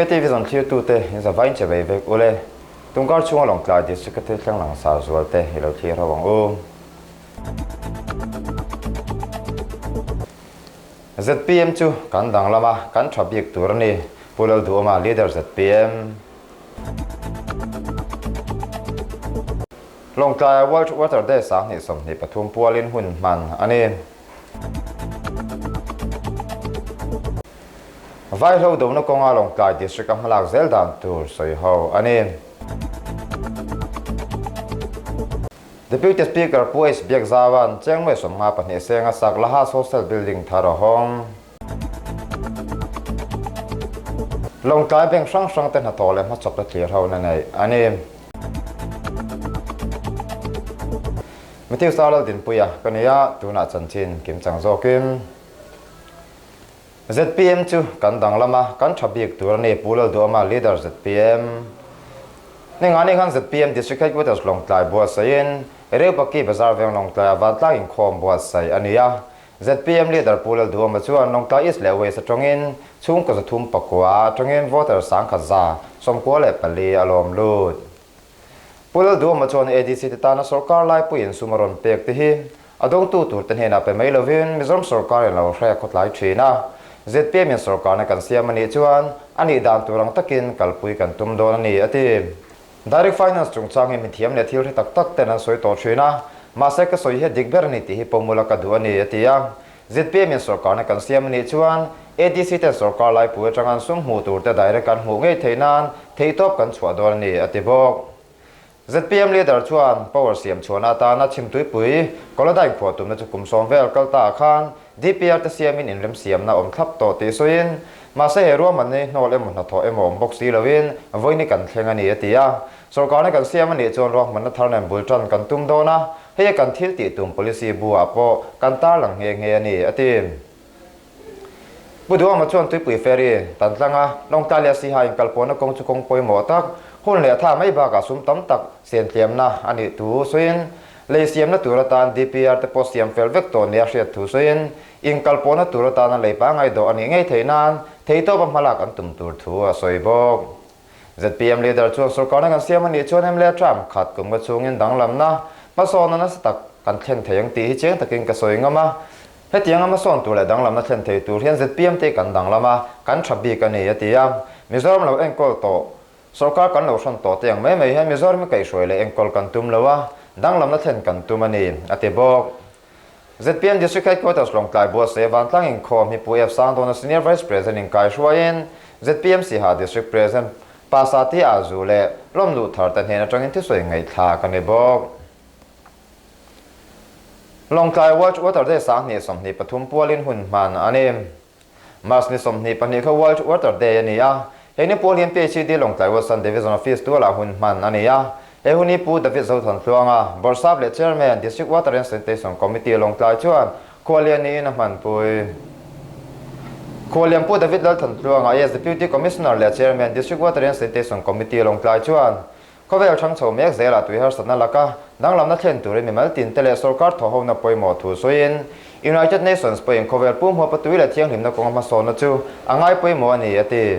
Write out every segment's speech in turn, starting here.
KTV zawn thlirtute in za vain che vei vek ule. Tungkar chhunga Lawngtlai District a thil thleng langsar zual te i lo thlir ho ang u. ZPM chu kan danglam a, kan tha bik tur a ni, Pu Lalduhawma, Leader ZPM. Lawngtlaia World Water Day 2023 pualin hun hman a ni. Vaihlo dona kawnga Lawngtlai District a hmalak zel dan tur sawi ho a ni. Deputy Speaker Pu H Biakzaua'n Chengmei 52 senga sak Laha Social Building thar a hawng. Lawngtlai bank hrang hrang te hnathawh leh hmachawp te thlir ho na neih a ni. Matthew Sar Laldinpuia ka ni a, tunah chanchin kim chang zawkin. Zpm chu kan danglam a, kan tha bik tur a ni, Pu Lalduhawma, Leader zpm. Ningani khan zpm District Headquarters Lawngtlai buatsaihin Reupaki Bazar veng Lawngtlai a vantlang inkhawm buatsaih a ni a. Zpm Leader Pu Lalduhawma chuan Lawngtlai East leh West atangin chhungkaw 309 atangin voter 1194 a lawm lut. Pu Lalduhawma chuan ADC te tana sawrkar laipuiin sum a rawn pek te hi a dawngtu tur te hnenah pe mai lovin Mizoram sawrkarin lo hre khawtlai thin a. Zpm in sawrkarna kan siam a nih chuan a nih dan tur ang takin kalpui kan tum dawn a ni, a ti. Direct Finance chungchang hi mithiam leh thil hre tak tak ten an sawi tawh thin a, mahse ka sawi hi a dik ber a ni tih hi pawmula ka duh a ni, a ti a. Zpm in sawrkarna kan siam a nih chuan ADC ten sawrkar laipui atanga an sum hmuh tur te direct an hmuh ngei theih nan theihtawp kan chhuah dawn a ni, a ti bawk. Zpm leader chuan power siam chhuahna atana chhimtuipui Kawladain khuah tumna chu kum 10 vel kal ta ah khan DPR te siamin inrem siamna awm thlap tawh tih sawiin, mahse he ruahmanna hi hnawl emaw hnathawh emaw awm bawk si loin vawiin kan thleng a ni, a ti a. Sawrkarna kan siam a nih chuan ruahmanna thar nen bul tan kan tum dawn a, hei a kan thil tih tum policy bu ah pawh kan tarlang nghe nghe a ni, a ti. Pu Duhawma chuan Tuipui Ferry tan tlang a, Lawngtlai leh Siha inkalpawhna kawng chu kawng pawimawh tak, hun leh tha mai bakah sum tam tak siam tliamna a nih thu sawiin, lei siamna tur atan DPR te pawh siam fel vek tawh nia hriat thu sawiin, inkalpawhna tur atana lei pangngai dawh a nih ngei theih nan theihtawpa hmalak an tum tur thu a sawi bawk. Zpm leader chuan sawrkarna kan siam a nih chuan mla term khat kum ka chhungin danglamna hmasawnna nasa tak kan thlen thei ang tih hi chiang takin ka sawi ngam a. Hetianga hmasawn tur leh danglamna thlen thei tur hian zpm te kan danglam a, kan tha bik a ni, a ti a. Mizoram lo enkawl tawh, sawrkar kan lo hrawn tawh te ang mai mai hian Mizoram i kaihhruai leh enkawl kan tum lo a, danglamna thlen kan tum a ni, a ti bawk. Zpm District Headquarters Lawngtlai Buatsaih Vantlang inkhawm hi Pu F. Sangdawna Senior Vice President in kaihruaiin zpm Siha District President Pa Sati Azu leh Lawmluh Thar te hnen atangin thusawi ngaihthlak a ni bawk. Lawngtlai World Water Day 2023 pualin hun hman a ni. March ni 22 kha World Water Day a ni a, he ni pual hian PHED Lawngtlai Western Division Office tualah hun hman a ni a. He hun hi Pu David Zothanthluanga, Bawrhsap leh Chairman, District Water and Sanitation Committee Lawngtlai chuan khuallian niin a hmanpui. Khuallian Pu David Lalthantluanga, AS Deputy Commissioner leh Chairman, District Water and Sanitation Committee Lawngtlai chuan Khawvel hrang chho mek zelah tui harsatna laka danglamna thlen turin mimal tinte leh sawrkar thawhhona pawimawh thu sawiin United Nations pawhin khawvel pumhuapa tui leh thianghlimna kawnga hmasawnna chu a ngai pawimawh a ni, a ti.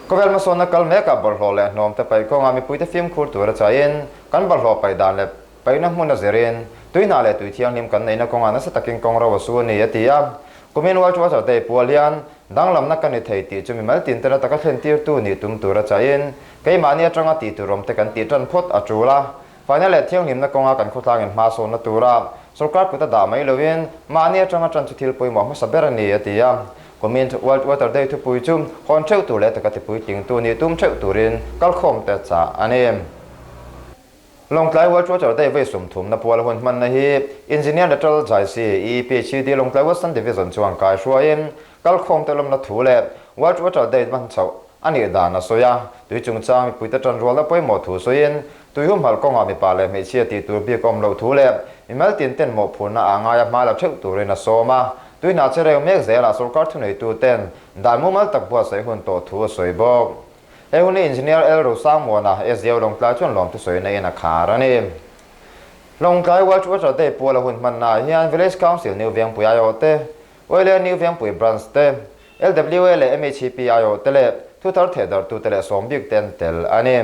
Khawvel hmasawnna kal mekah bawlhhlawh leh hnawmte paih kawnga mipuite fimkhur tura chahin kan bawlhhlawh paih dan leh paihna hmun a zirin tui hna leh tui thianghlim kan neihna kawngah nasa takin kawng ro a su a ni, a ti a. Kumin World Water Day pual hian danglamna ka ni thei tih chu mimal tinte la taka thlentirtu nih tum tura chahin Keimahni atanga tih tur awmte kan tih tan phawt a tul a, faina leh thianghlimna kawnga kan khawtlangin hma sawnna tura sawrkar kut a dah mai loin mahni atanga tan chu thil pawimawh hmasa ber a ni, a ti a. Kumin World Water Day thupui chu hawn theuh tur leh taka tipuitlingtu nih tum theuh turin kalkhawmte chah a ni. Lawngtlai World Water Day vawi 30na pual hun hmanna hi Engineer Lateral Jaisi, EPHD Lawngtlai Western Division chuan kaihruaiin kalkhawmte lawmna thu leh World Water Day hman chhoh a nih dan a sawi a. Tui chungchang mipuite tan rualna pawimawh thu sawiin tui humhalh kawngah mipa leh hmeichhia tih tur bik awm loh thu leh mimal tin ten mawhphurhna ah ngaia hma la theuh turin a sawm a. Tui hna che reu mek zelah sawrkar thuneitu ten dan mumal tak buatsaih hun tawh thu a sawi bawk. He hun hi Engineer L. Rosangmuana, SDO Lawngtlai chuan lawmthu sawi naiin a khar a ni. Lawngtlai World Water Day puala hun hmannaah hian Village Council New Vengpui aiawh te, Oile New Vengpui Branch te, LWA leh MHEP aiawh te leh thuthar thehdarhtute leh sawm bik te an tel a ni.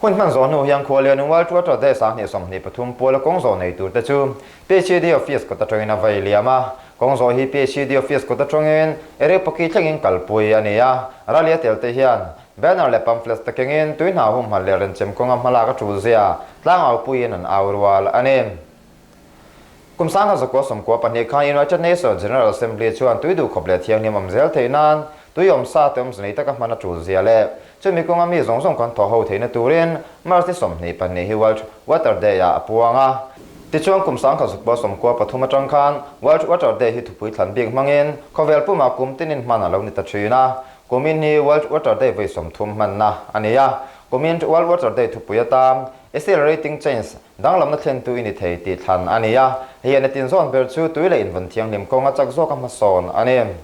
Hun hman zawh hnu hian Khualian World Water Day 2023 puala kawng zawh nei turte chu PHED Office kawt atangin a vei liam a. Kawng zawh hi PHED Office kawt atangin Erepaki thlengin kalpui a ni a. Rally a tel te hian banner leh pamphlets te kengin tui hna humhalh leh renchem kawnga hmalak a tul zia tlangau puiin an au rual a ni. Kum 1992 khan United Nations General Assembly chuan tui duhkhawp leh thianghlim awm zel theih nan tui awm sa te awmze nei taka hman a tul zia leh chumi kawnga mi zawng zawng kan thawh ho theihna turin March ni 22 hi World Water Day ah a puang a. Tichuan kum 1993 atang khan World Water Day hi thupui thlan bik hmangin khawvel pumah kum tinin hman a lo ni ta thin a. Kumin hi World Water Day vawi 30 hmanna a ni a. Kumin World Water Day thupui atan Accelerating Change, Danglamna thlentu i ni thei tih thlan a ni a, hei hian a tinzawn ber chu tui leh invawn thianghlim kawnga chak zawka hmasawn a ni.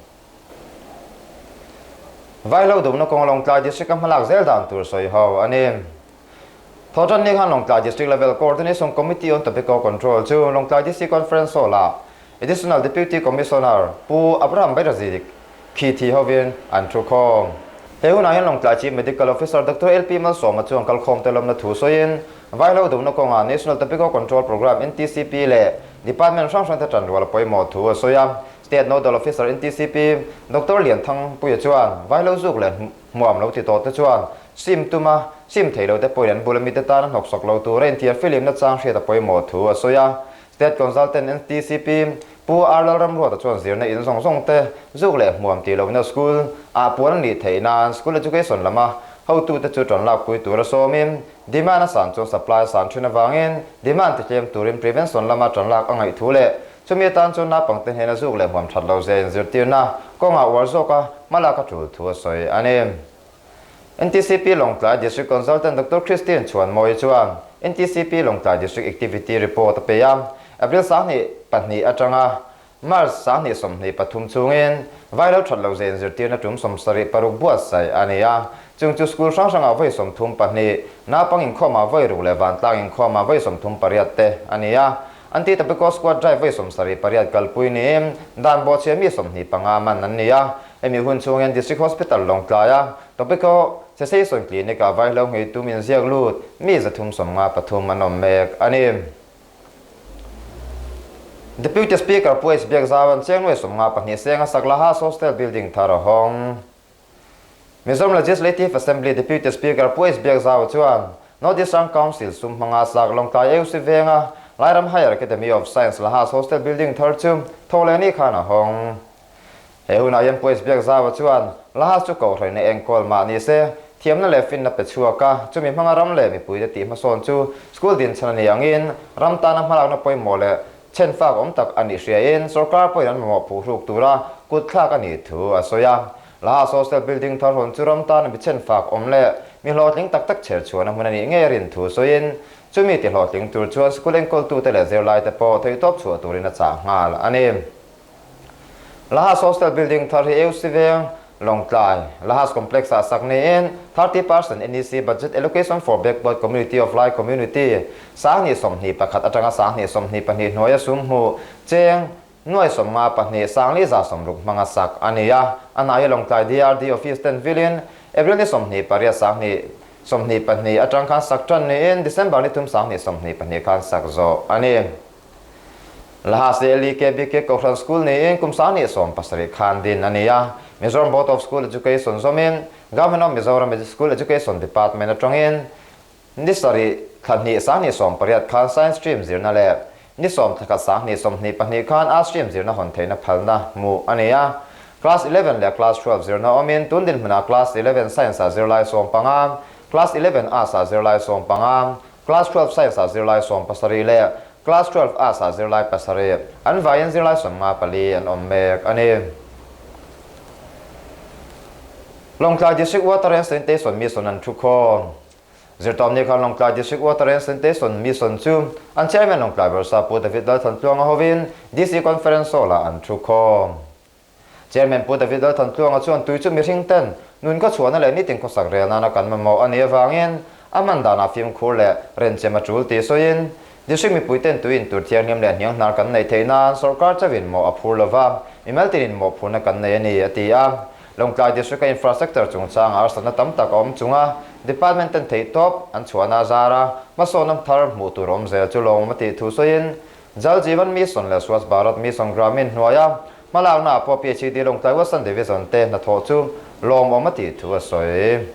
Vaihlo duhna kawng Lawngtlai District a hmalak zel dan tur sawi ho a ni. Thawhtan ni khan Lawngtlai District Level Coordination Committee on Tobacco Control chu Lawngtlai DC Conference Hall-ah Additional Deputy Commissioner Pu Abraham Bairazik khi thi hovin an thu khawm. He hunah hian Lawngtlai Chief Medical Officer Doctor LP Malsawma chuan kalkhawmte lawmna thu sawiin Vaihlo duhna kawngah National Tobacco Control Programme, NTCP, leh Department hrang hrangte tanrual a pawimawh thu a sawi a. State Nodal Officer NTCP, Doctor Lianthangpuia chuan Vaihlo zuk leh hmuam lo ti tawh te chuan sim tuma sim thei lo te pawhin an bula mite tan a hnawksak lo tur a inthiar filimna chang hriat a pawimawh thu a sawi a. State Consultant NTCP, Pu R Lalramruata chuan zirna in zawng zawng te zuk leh hmuam tih lohna school ah puan a nih theih nan school education lama hotute chu tan lakpui tura sawmin demand a san chuan supply a san thin avangin demand tihlem turin prevention lama tan lak a ngaih thu leh chumi atan chuan naupangte hnena zuk leh hmuam that lo zia inzirtirna kawngah uar zawka hmalak a tul thu a sawi a ni. NTCP Lawngtlai District Consultant Doctor Christine Chhuanmawii chuan NTCP Lawngtlai District Activity Report a pe a, April 22 atanga March 2023 chungin Vailo that lo zia inzirtirna tum 76 buatsaih a ni a, chung chu school hrang hrangah vawi 32, naupang inkhawmah vawi ruk leh vantlang inkhawmah vawi 38 te a ni a. Anti-Tobacco Squad Drive vawi 78 kalpui niin dan bawhchhia mi 25 man an ni a. Hemi hun chhung hian District Hospital Lawngtlaia Tobacco Cessation Clinic-ah vaihlo ngheitu min ziak lut mi 353 an awm mek a ni. Deputy Speaker Pu H Biakzaua'n Chengnuai 52 senga Saklaha Hostel Building thar a hawng. Mizoram Legislative Assembly Deputy Speaker Pu H Biakzaua chuan North Eastern Council sum hmanga sak Lawngtlai AUC venga Lairam Higher Academy of Science Lahas Hostel Building thar chu Thawhlehni khan a hawng. He hunah hian Pu H Biakzaua chuan Lahas chu kohhraina enkawl mah ni se, thiamna leh finna pe chhuak a, chumi hmanga ram leh mipuite tih hmasawn chu school dinchhan a nih angin ram tana hmalakna pawimawh leh chhenfak awm tak a nih hriain sorkar pawhin an mamawh phuhruk tura kutthlak a nih thu a sawi a. Lahas Hostel building thar hawn chu ram tana mi chhenfak awm leh mi hlawhtling tak tak chher chhuahna hmun a nih ngei a rin thu sawiin chumi ti hlawhtling tur chuan school enkawltute leh zirlaite pawh theihtawp chhuah turin a chah nghal a ni. Lahas Hostel building thar hi AUC veng Lawngtlai Lahas Complex ah sak niin 30% NEC Budget Allocation for Backward Community of Lai Community 2021 atanga 2022 hnuaia sum hmuh cheng nuai 52 sangli za 60 hmanga sak a ni a. A hnaia Lawngtlai DRD Office ten vilin April ni 28 2022 atang khan sak tan niin December ni 3 2022 khan sak zawh a ni. Lahas leh LEKBK Kohhran School niin kum 2017 khan din a ni a. Mizoram Board of School Education zawmin Government of Mizoram School Education Department atangin ni sarih thla hnih 2018 khan Science Stream zirna leh ni 10 thla khat 2022 khan Arts Stream zirna hawn theihna phalna hmuh a ni a. Class 11 leh Class 12 zirna awmin tun dinhmunah Class 11 Science ah zirlai 15, Class 11 Arts ah zirlai 15, Class 12 Science ah zirlai 17 leh Class 12 Arts ah zirlai pasarih, an vaiin zirlai 54 an awm mek a ni. Lawngtlai District Water and Sanitation Mission an thu khawm. Zirtawmni khan Lawngtlai District Water and Sanitation Mission chu an Chairman Lawngtlai Bawrhsa Pu David Lalthantluanga hovin DC Conference Hall ah an thu khawm. Chairman Pu David Lalthantluanga chuan tui chu mihring ten nun khaw chhuahna leh nitin khawsak rel nana kan mamawh a nih avangin a hman danah fimkhur leh renchem a tul tih sawiin District mipui ten tui in tur thianghlim leh hniang hnar kan neih theih nan sorkar chauhin mawh a phur lova, mimal tinin mawhphurna kan nei a ni, a ti a. Lawngtlai District-a infrastructure chungchanga harsatna tam tak a awm chunga Department ten theihtawp an chhuahna a zar a, hmasawnna thar hmuh tur awm zel chu lawmawm a tih thu sawiin Jal Jeevan Mission leh Swachh Bharat Mission Gramin hnuaia hmalakna ah pawh PHED Lawngtlai Western Division te hnathawh chu lawmawm a tih thu a sawi.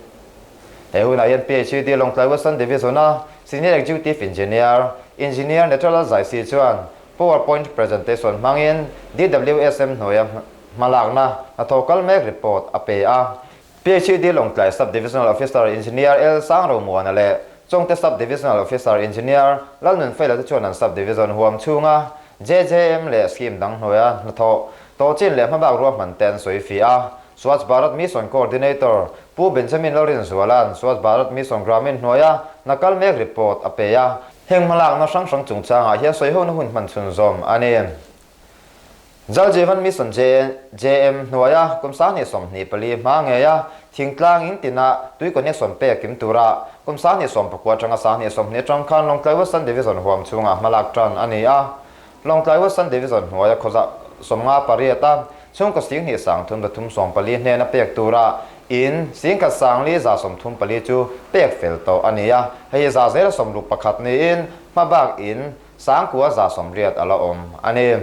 He hunah hian PHED Lawngtlai Western Division-a Senior Executive Engineer, Engineer Netralal Zaisi chuan Power Point Presentation hmangin DWSM hnuaia hmalakna hnathawh kal mek report a pe a. PHED Lawngtlai Sub Divisional Officer Engineer L Sangromuana leh Chawngte Sub Divisional Officer Engineer Lalnunfeila te chuan an Sub Division huam chhunga JJM leh scheme dang hnuaia hnathawh tawh chin leh hmabak ruahman te an sawi fih a. Swachh Bharat Mission Coordinator Pu Benjamin Lalrinzuala'n Swachh Bharat Mission Gramin hnuaia hna kal mek report a pe a. Heng hmalakna hrang hrang chungchangah hian sawihona hun hman chhunzawm a ni. Jal Jeevan Mission JJM hnuaia kum 2024 hma ngeia thingtlang in tina tui connection pek kim tura kum 2019 atanga 2020 atang khan Lawngtlai Western Division huam chhungah hmalak tan a ni a. Lawngtlai Western Division hnuaia khawza 58 a chhungkaw 2314 hnena pek tura in 1134 chu pek fel tawh a ni a. Hei hi za zela 61 niin hmabak in 9180 a la awm a ni.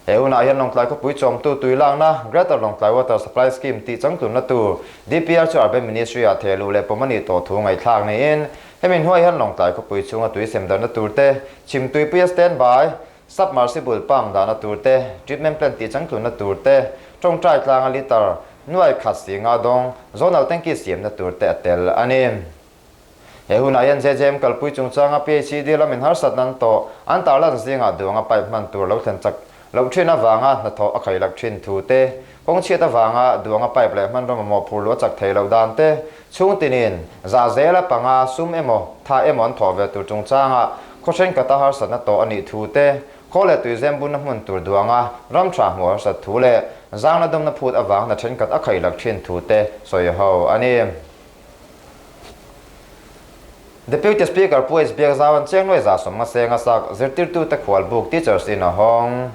He hunah hian Lawngtlai khawpui chawmtu tui lakna Greater Lawngtlai Water Supply Scheme tih changtlunna tur DPR chu Urban Ministry-ah thehluh leh pawm a nih tawh thu ngaihthlak niin hemi hnuai hian Lawngtlai khawpui chhunga tui sem darhna tur te, chhim tuipuia standby submersible pump dahna tur te, treatment plant tih changtlunna tur te, tawngtai tlanga litre nuai khat si nga dawng zonal tanky siamna tur te a tel a ni. He hunah hian JJM kalpui chungchanga PHED lamin harsat nan tawh an tarlan zingah duanga pipe hman tur lo thlen chak loh thin avanga hnathawh a khailak thin thu te, kawng chhiat avanga duanga pipe leh hmanraw mamawh phur luh a chak thei loh dan te, chhung tinin za zela panga sum emaw tha emaw an thawh ve tur chungchanga khaw thenkata harsatna tawh a nih thu te, khaw leh tuizem bunna hmun tur duanga ram tha hmuh harsat thu leh zangna dawmna phut avang hna thenkhat a khailak thin thu te sawi ho a ni. Deputy Speaker Pu H Biakzaua'n Chiangnuai 150 senga sak zirtirtute khualbuk Teachers in a hawng.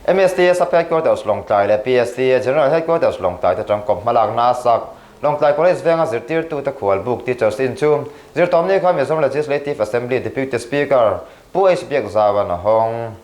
MSTA Sub Headquarters Lawngtlai leh PSTA General Headquarters Lawngtlai te tangkawp hmalakna a sak Lawngtlai College venga zirtirtute khualbuk Teachers in chu zirtawmni kha Mizoram Legislative Assembly Deputy Speaker Pu H Biakzaua'n a hawng.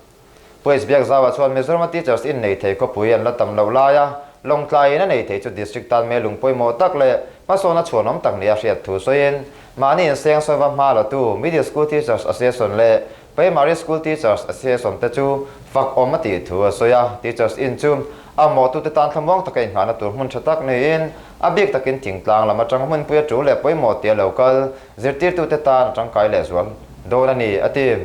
Pu H Biakzaua chuan Mizorama Teachers in nei thei khawpui an la tam loh laia Lawngtlaiin a nei thei chu District tan mei lung pawimawh tak leh hmasawna chhuanawm tak nia hriat thu sawiin mahni inseng sawiva hma latu Middle School Teachers Association leh Primary School Teachers Association te chu fak awm a tih thu a sawi a. Teachers In chu a mawhtute tan thlamuang taka inngahna tur hmun tha tak niin a bik takin thingtlang lam atanga hmunpui a tul leh pawimawh tia lo kal zirtirtute tan a tangkai lehzual dawn a ni, a ti.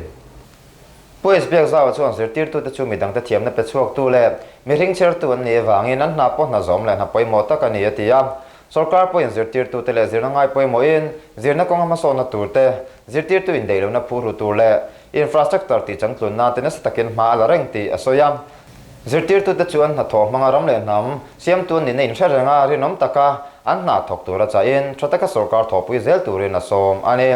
Pu H Biakzaua chuan zirtirtute chu midangte thiamna pe chhuaktu leh mihring chhertu an nih avangin an hna pawh hna zawm leh hna pawimawh tak a ni a ti a. Sorkar pawhin zirtirtute leh zirna ngai pawimawhin zirna kawnga hmasawnna tur te, zirtirtu indaihlohna phuhru tur leh infrastructure tih changtlun nan te nasa takin hma a la reng tih a sawi a. Zirtirtute chu an hnathawh hmanga ram leh hnam siamtu an nihna inhre reng a, rinawm taka an hna thawk tura chahin tha taka sorkar thawhpui zel turin a sawm a ni.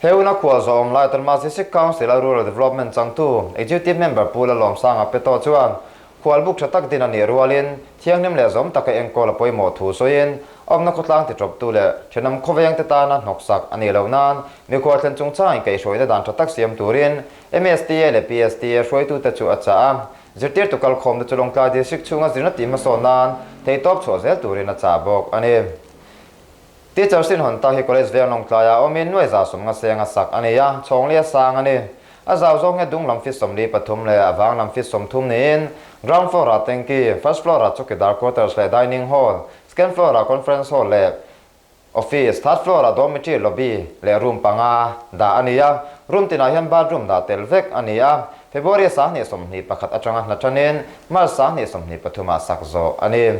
He una khual zawhawm lai Tanma District Council a Rural Development changtu Executive Member Pu Lalawmsanga Peto chuan khualbuk tha tak din a nih rualin thianghlim leh zawm taka enkawl a pawimawh thu sawiin awmna khawtlang titawptu leh thenawm khawvengte tana hnawksak a nih loh nan mikhual thlen chungchangin kaihhruaina dan tha tak siam turin MSTA leh PSTA hruaitute chu a chah a. Zirtirtu kalkhawmte chu Lawngtlai District chhunga zirna tih hmasawn nan theihtawp chhuah zel turin a chah bawk a ni. Teacher sin hawn tak hi College veng Lawngtlaiah awmin nuai 150 senga sak a ni a, chhawngli a sang a ni. A zau zawng hi dung lam feet 43 leh a vang lam feet 30 niin ground floor-ah tanky, first floor-ah chawkidar quarters leh dining hall, second floor-ah conference hall leh office, third floor-ah dormitory lobby leh room panga dah a ni a. Room tinah hian bathroom dah tel vek a ni a. February 2021 atanga hna tanin March 2023-ah sak zawh a ni.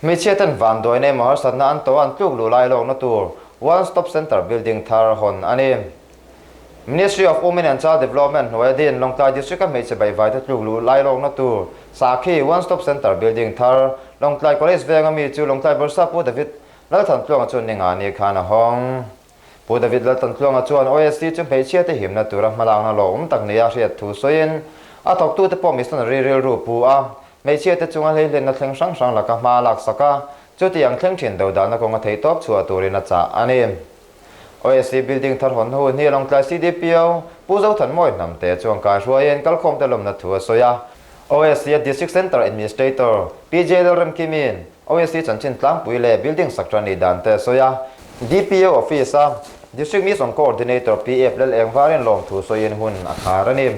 Hmeichhia ten vanduaina emaw harsatna an tawh an tluk luh lai lawkna tur One Stop Centre building thar hawn a ni. Ministry of Women and Child Development hnuaia din Lawngtlai District-a hmeichhe baihvaite tluk luh lai lawkna tur Sakhi One Stop Centre building thar Lawngtlai College venga mi chu Lawngtlai Bawrhsa Pu David Lalthantluanga chuan ninga ni khan a hawng. Pu David Laltantluanga chuan OSC chu hmeichhia te himna tura hmalakna lawmawm tak nia hriat thu sawiin, A thawktute pawh missionary rilru pu a, hmeichhiate chunga hleihlenna thleng hrang hrang laka hma a laksak a, chuti ang thleng thin dodalna kawnga theihtawp chhuah turin a chah a ni. OSC building thar hawn hun hi Lawngtlai CDPO Pu Zothanmawi Hnamte chuan kaihruaiin kalkhawmte lawmna thu a sawi a. OSC a District Centre Administrator PJ Lalremkimi'n OSC chanchin tlangpui leh building sak tan nih dan te a sawi a. DPO Office a District Mission Coordinator PF Lalengvarin lawmthu sawiin hun a khar a ni.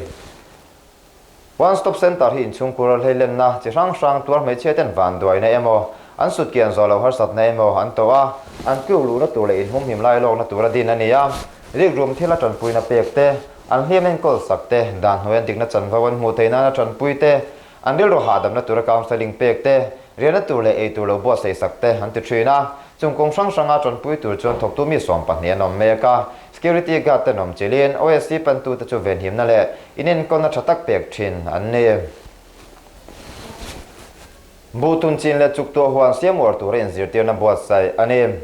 One Stop Centre hi inchhungkhur a hleilenna chi hrang hrang tuar hmeichhia ten vanduaina emaw, an sutkian zawh loh harsatna emaw an tawh a, an tluk luhna tur leh inhumhim lai lawkna tura din a ni a. Rikrum thila tanpuina pek te, an hliam enkawl sak te, dan hnuaia dikna chanvo an hmuh theih nana tanpui te, an rilru hahdamna tura counselling pek te, riahna tur leh ei tur lo buatsaih sak te an ti thin a. Chung kawng hrang hranga tanpui tur chuan thawktu mi 12 an awm mek a. Security guard ten awm chilhin OSC pantute chu venhimna leh inenkawlna tha tak pek thin an ni. Buhtun chin leh chuktuah huan siam uar tura inzirtirna buatsaih a ni.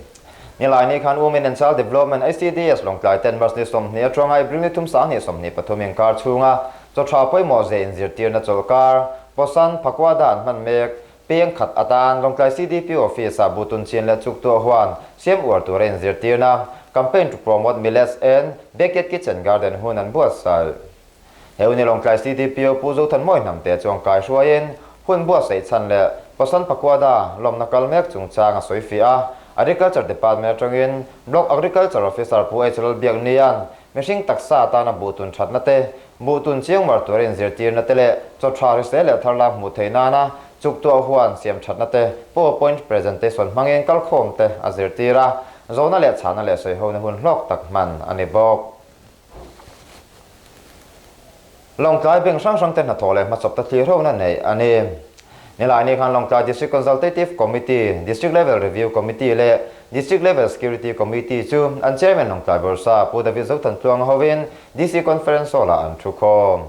Nilai ni khan Women and Child Development ICDS Lawngtlai ten March ni 20 atanga April ni thum 2023 inkar chhunga chaw tha pawimawh zia inzirtirna chawlhkar Posan Phakuada an hman mek. Peng khat atan Lawngtlai CDP Office-ah Butun chin leh chuktuah huan siam uar tura inzirtirna Campaign to Promote Millets and Backyard Kitchen Garden hun an buatsaih. He hun hi Lawngtlai CDPO Pu Zothanmawi Hnamte chuan kaihruaiin hun buatsaih chhan leh Posan Pakuada lawmna kal mek chungchang a sawi fiah a. Agriculture Department atangin Block Agriculture Officer Pu H Lalbiaknia'n mihring taksa atana buhtun thatna te, Buhtun chiangmar tura inzirtirna te leh chaw tha hrisel leh thar lak hmuh theih nana chuktuah huan siam thatna te powerpoint presentation hmangin kalkhawm te a zirtir a, zawhna leh chhahna leh sawihona hun hlawk tak hman a ni bawk. Lawngtlai bank hrang hrang te hnathawh leh hmachawp ta thlir hona neih a ni. Nilai ni khan Lawngtlai District Consultative Committee, District Level Review Committee leh District Level Security Committee chu an Chairman Lawngtlai Bawrhsa Pu David Zothantluanga hovin DC Conference Hall-ah an thukhawm.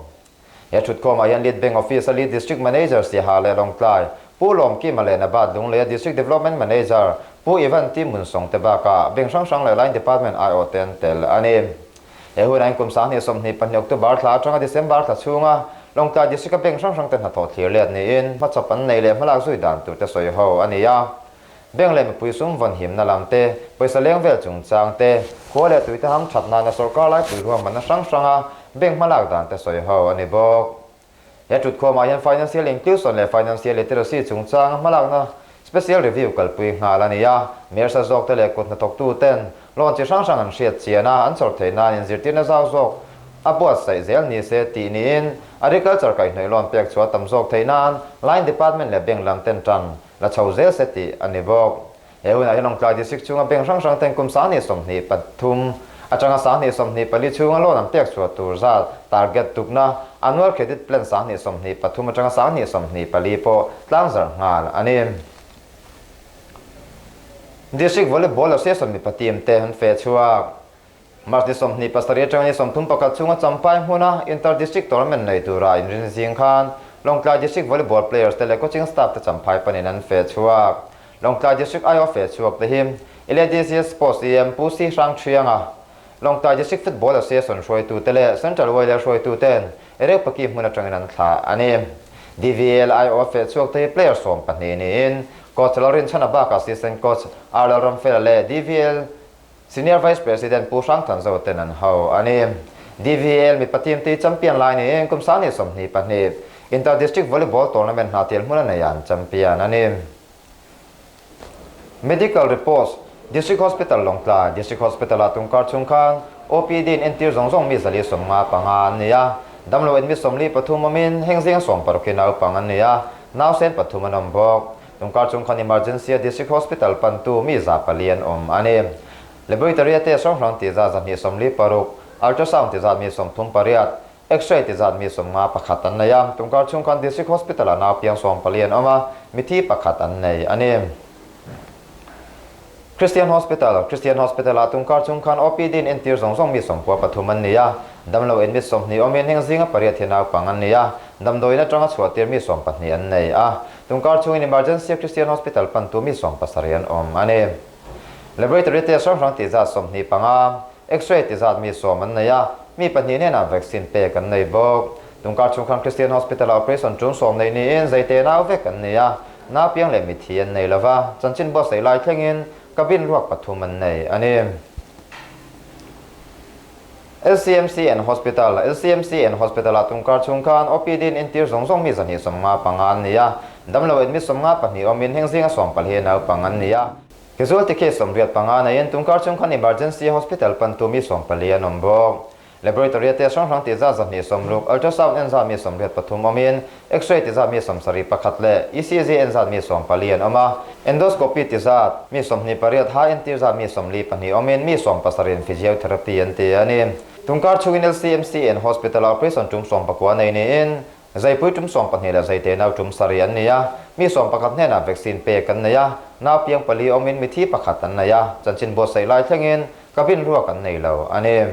He thutkhawmah hian Lead Bank Office-a Lead District Manager Siaha leh Lawngtlai Pu Lawmkima leh Nabad Lungleia District Development Manager Pu Ivan T Munsawng te bakah bank hrang hrang leh line department aiawh te an tel a ni. He hunah kum 2024 October thla atanga December thla chhunga Lawngtlai District-a bank hrang hrangte hnathawh thlir let niin hmachawp an nei leh hmalak zui dan turte sawi ho a ni a. Bank leh mipui sum vawn himna lam te, pawisa leng vel chungchang te, khua leh tuite ham that nana sawrkar laipui ruahmanna hrang hranga bank hmalak dan te sawi ho a ni bawk. He thutkhawmah hian Financial Inclusion leh Financial Literacy chungchanga hmalakna Special Review kalpui nghal a ni a, Mersa zawkte leh kut hnathawktuten loan chi hrang hrang an hriat chian a, an chhawr theih nan inzirtirna zau zawk a buatsaih zel ni se tih niin Agriculture kaihhnawih loan pek chhuah tam zawk theih nan Line Department leh Bank lam ten tan la chho zel se tih a ni bawk. He hunah hian Lawngtlai District chhunga bank hrang hrang ten kum 2023 atanga 2024 chhunga loan an pek chhuah tur zat target tukna Annual Credit Plan 2023 atanga 2024 pawh tlangzarh nghal a ni. District Volleyball Association mipa team te an feh chhuak. March ni 27 atanga ni 31 chhunga Champhai hmuna Inter District Tournament nei tura inrin zing khan Lawngtlai District Volleyball Players te leh Coaching Staff te Champhai panin an feh chhuak. Lawngtlai District aiawh feh chhuak te hi LADC Sports EM Pu Si Hrang Thianga, Lawngtlai District Football Association hruaitu te leh Central YLA hruaitu ten Ereupaki hmun atangin an thlah a ni. DVL aiawh feh chhuak te hi player 12 niin Coach Lalrinchhana bakah Assistant Coach R Lalramfela leh DVL Senior Vice President Pu Hrang Thanzo ten an ho a ni. DVL mipa team te hi champion lai niin kum 2022 Inter District Volleyball Tournament hna tel hmun a nei an champion a ni. Medical Reports, District Hospital Lawngtlai District Hospital ah tungkar chhung khan OPD in entir zawng zawng mi 155 an ni a, damlo admit 43 awmin heng zinga 60 hi naupang an ni a, nausen pathum an awm bawk. Tungkar chung khan Emergency a District Hospital pantu mi 400 an awm a ni. Laboratory a test hrang hrang tih zat 246, Ultrasound tih zat mi 38, X-ray tih zat mi 51 an nei a. Tungkar chung khan District Hospital ah nau piang 14 an awm a, mithi pakhat an nei a ni. Christian Hospital, Christian Hospital ah tungkar chung khan OPD in entir zawng zawng mi 93 an ni a, damlo admit 20 awmin heng zinga pariat hi naupang an ni a, damdawiin atanga chhuahtir mi 12 an nei a, tungkar chungin Emergency a Christian Hospital pantu mi 70 an awm a ni. Laboratory test hrang hrang tih zat 25, X-ray ti zat mi 10 an nei a, mi pahnih hnenah vaccine pek an nei bawk. Tungkar chhung khan Christian Hospital-ah operation ṭum sawm neih niin zeite nau vek an nei a, nau piang leh mitthi an nei lova, chanchin buatsaih lai thlengin cabin ruak pathum an nei a ni. LCMC and Hospital, LCMC and Hospital-ah tungkar chhung khan OPD in entir zawng zawng mi 255 an ni a, damlo admit 52 awmin heng zinga sawmpali hi naupang an ni a. Casualty case 85 neiin tungkar chhung khan Emergency Hospital pantu mi 14 an awm bawk. Laboratory-a test hrang hrang tih zat 260, ultrasound en zat mi 83 awmin, X-ray ti zat mi 71 leh ECG en zat mi 14 an awm a. Endoscopy ti zat mi 28, ha entir zat mi 42 awmin mi 70 in physiotherapy an ti a ni. Tungkar chhungin LCMC en Hospital-ah operation tum 19 nei niin, Zaipui tum 12 leh zaite nau tum sarih an ni a, mi 11 hnenah vaccine pek an nei a, nau piang pali awmin mithi pakhat an nei a, chanchin buatsaih lai thlengin cabin ruak an nei lo a ni.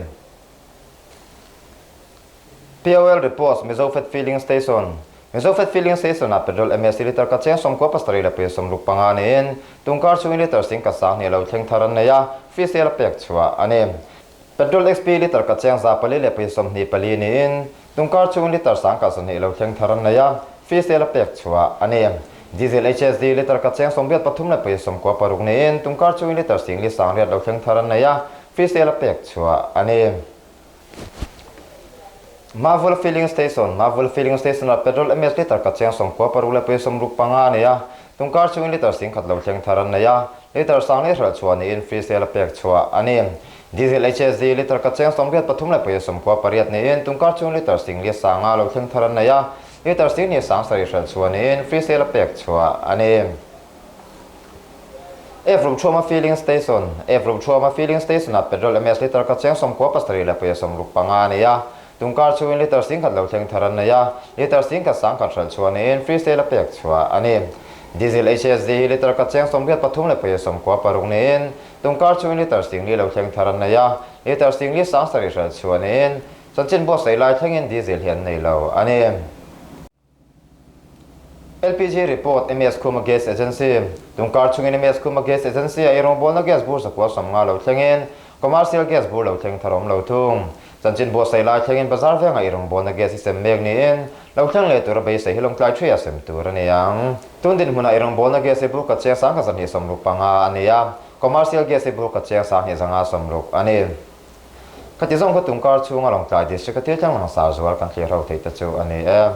POL Reports, Mizofed Filling Station, Mizofed Filling Station-ah petrol MSC litre ka cheng 97.65 niin, tungkar chhungin litre sing ka 2000 lo thleng thar an nei a, free sale a pek chhuah a ni. Petrol XP litre ka cheng 424 niin, Tungkar chhung litre 1020 lo thleng thar an nei a, free sale a pek chhuah a ni. Diesel HSD litre ka cheng 83.96 niin tungkar chhungin litre 4,900 lo thleng thar an nei a, free sale a pek chhuah a ni. Mavul Filling Station, Mavul Filling Station-ah petrol MS litre ka cheng 96.65 a ni a, tungkar chhungin litre 10,000 lo thleng thar an nei a, litre 4,000 hralh chhuah niin free sale a pek chhuah a ni. Diesel HSD litre ka cheng 83.98 niin tungkar chhung litre 4,500 lo thleng thar an nei a, litre 2,700 hralh chhuah niin free sale a pek chhuah a ni. F Rumthuama Filling Station, F Rumthuama Filling Station-ah petrol MS litre ka cheng 97.65 a ni a, tungkar chhungin litre 10,000 lo thleng thar an nei a, litre 1,100 hralh chhuah niin free sale a pek chhuah a ni. Diesel HSD hi litre ka cheng 83.96 niin Tungkar chhungin litre 4,000 lo thleng thar an nei a, litre 4,700 hralh chhuah niin chanchin buatsaih lai thlengin diesel hi an nei lo a ni. LPG report, MS Khuma Gas Agency, Tungkar chhungin MS Khuma Gas Agency-a eirawngbawlna gas bur 950 lo thlengin commercial gas bur lo thleng thar awm lo thung. Chanchin buatsaih lai thlengin bazar vengah eirawngbawlna gas hi sem mek niin lo thleng leh tura beisei hi lawngtlai thuia sem tur a ni ang. Tun dinhmunah eirawngbawlna gas hi bur ka cheng 1265 a ni a, commercial gas hi bur ka cheng 2560 a ni. Khati zawng kha tungkar chhunga Lawngtlai District a thil thleng langsar zual kan thlir ho theih te chu a ni e.